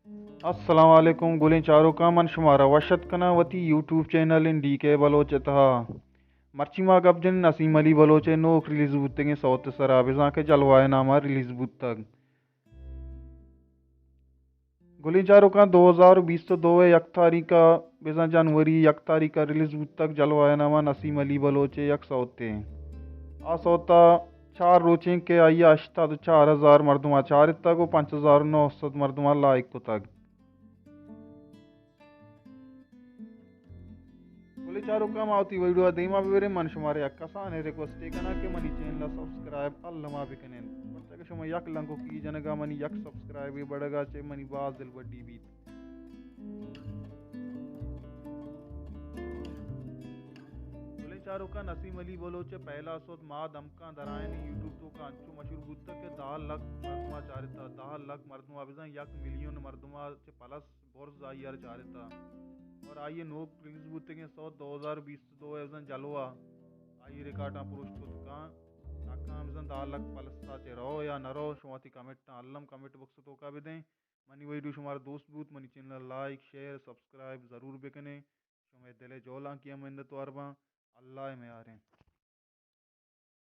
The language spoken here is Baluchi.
السلام علیکم گلیں چاروکاں، من شمارا وش اتک کناں وتی یوٹیوب چینل این ڈی کے بلوچ ءِ تہا۔ مرچی ما گپ جنیں نسیم علی بلوچ ءِ نوک ریلیز بوتگیں سوت ءِ سرا، بزاں کہ جلوہ ءِ نام ءَ ریلیز بوتگ۔ گلیں چاروکاں، دو ہزار بیست ءُ دو ءِ یک تاریخ ءَ، بزاں جنوری یک تاریخ ءَ ریلیز بوتگ جلوہ ءِ نام ءَ نسیم علی بلوچ ءِ یک سوتے۔ آ سوت ءَ چار روچیں کہ آئی ءَ ہشتاد ءُ چار ہزار مردماں چارتگ ءُ پنچ ہزار نو سد مردماں لائک کتگ۔ گلیں چاروکاں، ما وتی ویڈیو ءَ دیما ببریں، من شمارا یک کسانیں ریکویسٹے کناں کہ منی چینل ءَ سبسکرائب الما بکنیں، پرچا کہ شما یک لنکوکی جنگا منی یک سبسکرائبے بڑگا چہ منی باز دلبڈی بیت۔ گلیں چاروکاں، نسیم علی بلوچ ءِ پہلا سوت ما دمکاں درائینی یوٹیوب توکا انچو مشہور بوتگ کہ دہ لکھ مردما چارتا، دہ لکھ مردما، بزاں یک میلیون مردما چہ پلس برز آئی ءَ را چارتا۔ اور آئی ءِ نوک ریلیز بوتگیں سوت دو ہزار بیست ءُ دو ءِ بزاں جلوہ آئی ءِ ریکارڈاں پروشت کت کاں۔ ناکاں بزاں دہ لکھ پلس ءَ چہ رو یا نہ رو، شما وتی کمنٹاں الم کمنٹ باکس ءِ توکا بدیں۔ منی ویڈیو شمارا دوست بوت، منی چینل ءَ لائک، شیئر، سبسکرائب ضرور بکنیں۔ شمئے دل ءِ جہلانکی ءَ منتوار باں۔ اللہ ءِ میاریں۔